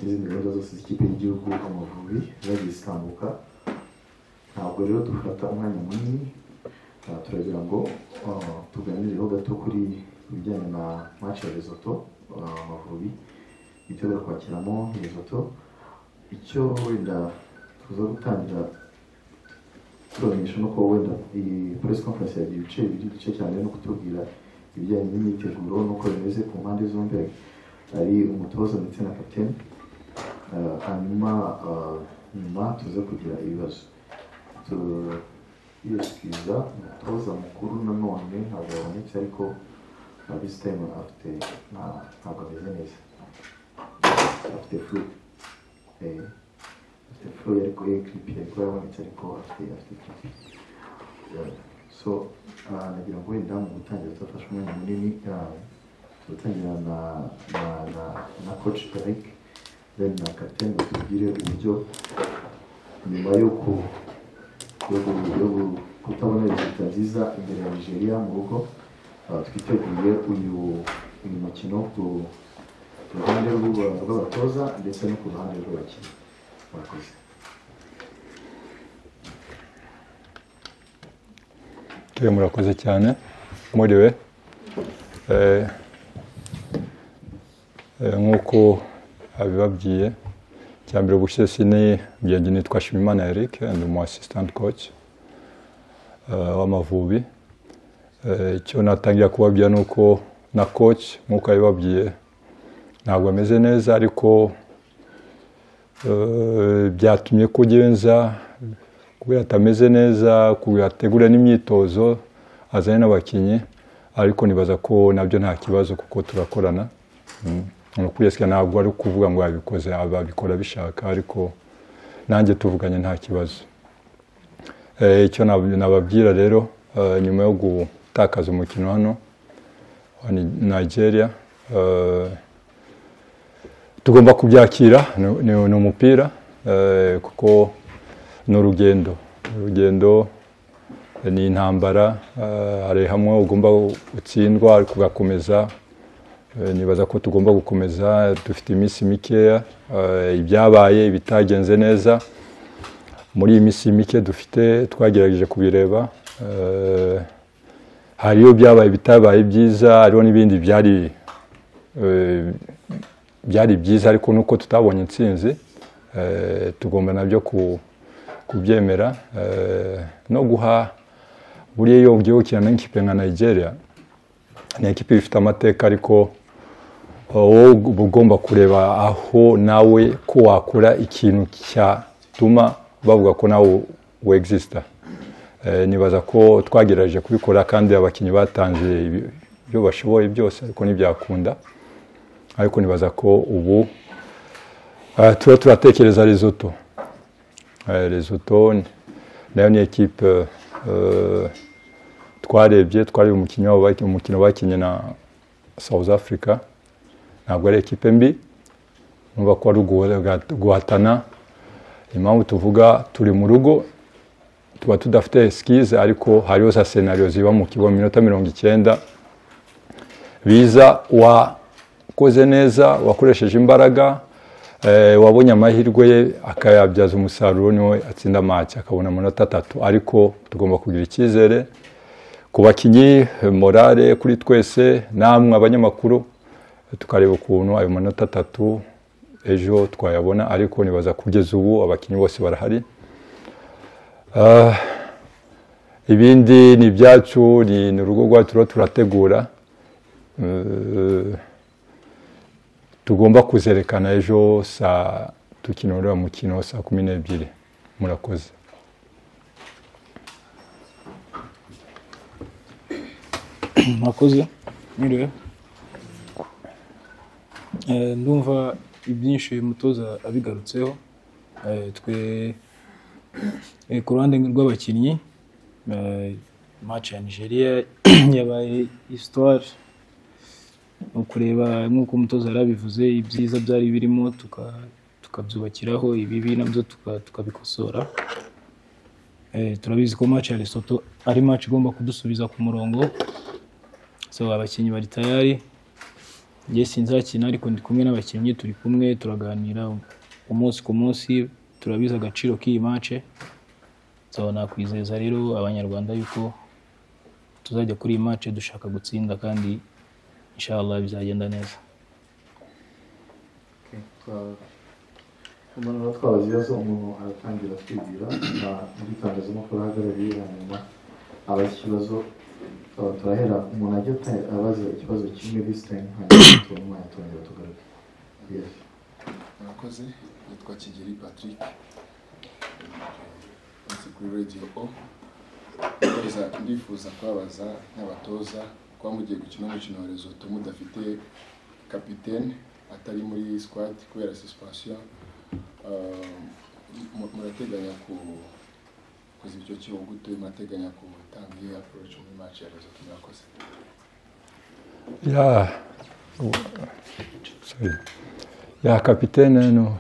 n'izindi gahunda zose z'ikipe y'igihugu Amavubi zagiye zitambuka. Ntabwo rero dufata umwanya munini, turagira ngo tuganireho gato kuri ibijyanye na match ya Lesotho. Amavubi yitegura kwakiramo Lesotho. Icyo wenda tuza gutangira turamenyesha nuko wenda iyi press conference yagiye ibice bibiri. Igice cya mbere no kutubwira ibijyanye n'imyiteguro n'uko bimeze ku mpande zombi, ari umutoza ndetse na kapitene, hanyuma nyuma tuze kugira ibibazo. Turiyesikiza umutoza mukuru nanone ntabwo yabonetse, ariko this time afite, ntabwo ameze neza, afite flu, afite flu ariko grippe, ariko yabonetse, ariko afite grippe. So nagira ngo wenda mu gutangira tudafashe umwanya munini, turatangira na coach Eric, then na captain, batubwire uburyo nyuma yo kutabona résultat nziza imbere ya Nigeria mu rugo, twiteguye uyu mukino ku ruhande rw'abatoza ndetse no ku ruhande rw'abakinnyi. Murakoze. Murakoze cyane. Muriwe, nk'uko abibabwiye, cyambere ubushize sini byanjye, nitwa Shimimana Eric, ndi umu assistant coach w'Amavubi. Icyo natangira kubabwira ni uko na coach, nk'uko yabibabwiye, ntabwo ameze neza, ariko byatumye kugenza kubera atameze neza kuyategura n'imyitozo azanye n'abakinnyi, ariko nibaza ko nabyo nta kibazo kuko turakorana. Ni ukwiyesika, ntabwo ari ukuvuga ngo yabikoze ababikora bishaka, ariko nanjye tuvuganye nta kibazo. Icyo nababwira rero, nyuma yo gutakaza umukino hano wa Nigeria, tugomba kubyakira, ni umupira, kuko ni urugendo, urugendo ni intambara, hari hamwe ugomba gutsindwa ariko ugakomeza. Nibaza ko tugomba gukomeza, dufite iminsi mikeya. Ibyabaye, ibitagenze neza muri iyi minsi mike dufite, twagerageje kubireba. Hariyo byabaye bitabaye byiza, hariho n'ibindi byari byiza, ariko nuko tutabonye intsinzi, tugomba nabyo kubyemera no guha. Buriya iyo ugiye gukina n'ikipe nka Nigeria, ni ikipe ifite amateka, ariko wowe uba ugomba kureba aho nawe ko wakora ikintu cyatuma bavuga ko nawe wexista. Nibaza ko twagerageje kubikora kandi abakinnyi batanze ibyo bashoboye byose, ariko ntibyakunda. Ariko nibaza ko ubu tuba turatekereza Lesotho. Lesotho nayo ni ekipe twarebye, twari umukino bakinye na South Africa, ntabwo ari ekipe mbi, numva ko ari guhatana. Impamvu tuvuga turi mu rugo, tuba tudafite excuse, ariko hariho za scenario ziba mu kibuga mu minota 90, biza wakoze neza, wakoresheje imbaraga, wabonye amahirwe ye akayabyaza umusaruro, niwe atsinda match akabona amanota 3. Ariko tugomba kugira icyizere ku bakinnyi, morale kuri twese, namwe abanyamakuru, tukareba ukuntu ayo manota 3 ejo twayabona. Ariko nibaza kugeza ubu abakinnyi bose barahari. Ibindi ni ibyacu, ni urugo rwacu turategura, tugomba kuzerekana ejo saa tukina uriya mukino saa 12. Murakoze. Murakoze. Mwiriwe. Ndumva ibyinshi umutoza abigarutseho. Twe ku ruhande rw'abakinnyi, match ya Nigeria yabaye histoire, ukureba nk'uko umutoza yarabivuze, ibyiza byari birimo tukabyubakiraho, ibibi nabyo tukabikosora. Turabizi ko match ya Lesotho ari match igomba kudusubiza ku murongo, so abakinnyi bari tayari. Njye sinzakina ariko ndi kumwe n'abakinnyi, turi kumwe turaganira umunsi ku munsi, turabizi agaciro k'iyi match. So nakwizeza rero Abanyarwanda yuko tuzajya kuri iyi match dushaka gutsinda kandi inshallah bizagenda neza. Umuntu twabaza ibibazo, umuntu aratangira twibwira n'itangazamakuru ahagarariye, hanyuma abaza ikibazo. Turahera umuntu ajya abaza ikibazo kimwe this time, hanyuma tubone umwanya turongera tugaruke. Yes. Murakoze, nitwa Kigeli Patrick, nzi kuri Radio O. Ndifuza kubabaza nk'abatoza, kuba mugiye gukina umukino wa Lesotho mudafite kapitene, atari muri squad kubera suspension, murateganya kuziba icyo cyuho gute? Murateganya gutanga iyi approach muri match ya Lesotho? Murakoze. Ya, sorry. Ya kapitene no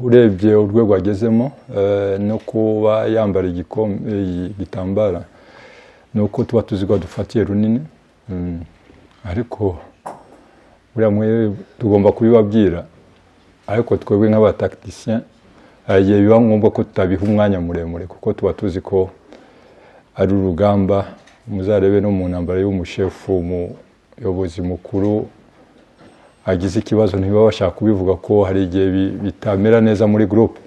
urebye urwego agezemo no kuba yambara igitambara nuko tuba tuzi ko dufatiye runini, ariko buriya mwe tugomba kubibabwira, ariko twebwe nk'abatacticien igihe biba ngombwa ko tutabiha umwanya muremure kuko tuba tuzi ko ari urugamba. Muzarebe no mu ntambara y'umushefu, umuyobozi mukuru agize ikibazo ntiba bashaka kubivuga ko hari igihe bitamera neza muri groupe,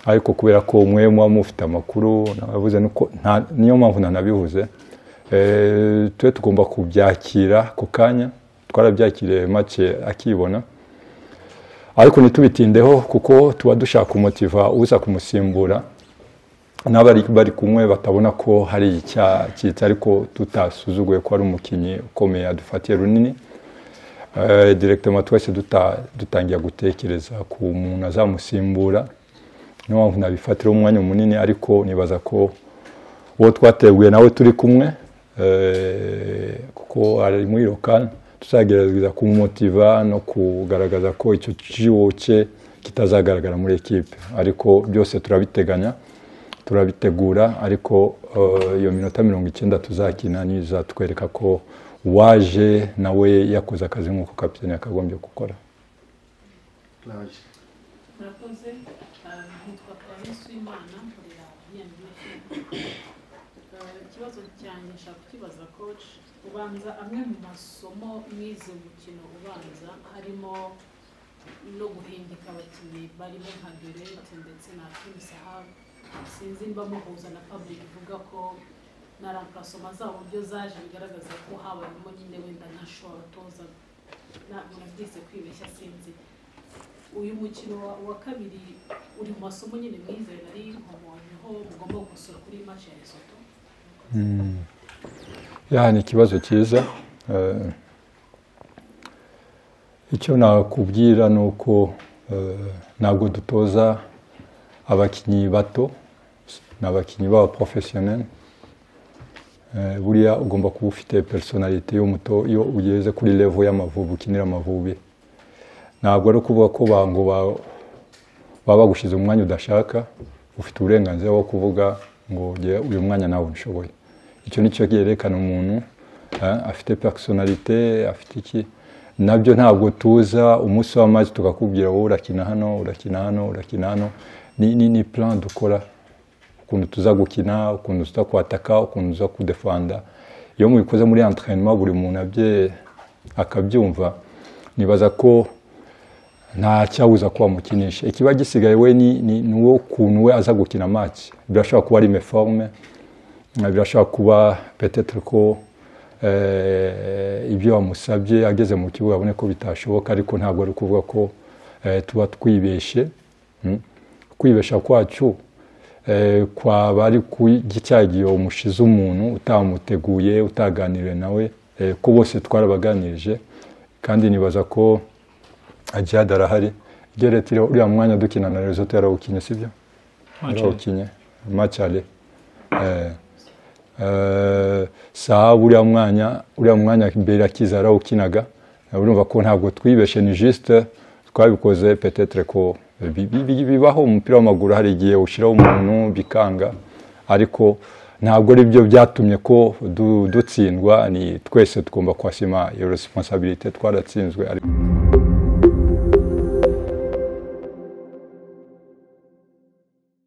ariko kubera ko mwe muba mufite amakuru nabavuze nuko niyo mpamvu nanabivuze, twe tugomba kubyakira ku kanya. Twarabyakiriye match akibona, ariko ntitubitindeho kuko tuba dushaka kumutiva uza kumusimbura n'abari bari kumwe batabona ko hari icyacitse, ariko tutasuzuguye ko ari umukinnyi ukomeye adufatiye runini. Directement twese dutangira gutekereza ku muntu azamusimbura, niyo mpamvu nabifatira umwanya munini, ariko nibaza ko uwo twateguye nawe turi kumwe, kuko ari muri local, tuzagerageza kumumotiva no kugaragaza ko icyo cyuho cye kitazagaragara muri ekipe, ariko byose turabiteganya, turabitegura, ariko iyo minota 90 tuzakina nizatwereka ko waje nawe yakoze akazi nk'uko kapitene yakagombye gukora. Murakoze, nitwa Clarisse Uwimana, nkorera Ikibazo cyanjye nshaka kukibaza coach. Ubanza amwe mu masomo mwize umukino ubanza harimo no guhindika abakinnyi barimo nka Gerete ndetse na Kim Sahab, sinzi niba muhuza na public ivuga ko na remplacement zabo uburyo zaje bigaragaza ko habayemo nyine wenda nka show abatoza, ntabwo nabyise kwibeshya, sinzi. Uyu mukino wa kabiri uri mu masomo nyine mwize nari nkomonyeho mugomba gukosora kuri match ya Lesotho. Ya, ni ikibazo cyiza. Icyo nakubwira ni uko ntabwo dutoza abakinnyi bato, ni abakinnyi b'aba professionnel. Buriya ugomba kuba ufite personnalité y'umuto iyo ugeze kuri level y'Amavubi, ukinira Amavubi. Ntabwo ari ukuvuga ko bango baba bagushize umwanya udashaka, ufite uburenganzira bwo kuvuga ngo uyu mwanya nawe nshoboye. Icyo nicyo cyerekana umuntu afite personnalité, afite iki. Nabyo ntabwo tuza umunsi w'amazi tukakubwira wowe urakina hano, urakina hano, urakina hano. Ni plan dukora, ukuntu tuza gukina, ukuntu tuza kwataka, ukuntu tuza kudefanda. Iyo mubikoze muri entraînement buri muntu abye akabyumva, nibaza ko nta cyabuza ko wamukinisha. Ikiba gisigaye we ni uwo kuntu we aza gukina match. Birashobora kuba ari méforme, birashobora kuba peut-être ko ibyo wamusabye ageze mu kibuga abone ko bitashoboka, ariko ntabwo ari ukuvuga ko tuba twibeshe. Kwibesha kwacu kwaba ari cyagiye umushize umuntu utamuteguye, utaganiriye nawe, ko bose twarabaganirije, kandi nibaza ko Djihad arahari. Gerete uriya mwanya dukina na Lesotho yarawukinye, sibyo? Yarawukinye match aller. Saha uriya mwanya mbere akiza yarawukinaga. Urumva ko ntabwo twibeshe, ni juste twabikoze peut-être ko bibaho umupira w'amaguru, hari igihe ushiraho umuntu bikanga, ariko Ntabwo ari byo byatumye ko dutsindwa, ni twese tugomba kwasima iyo responsabilité, twaratsinzwe.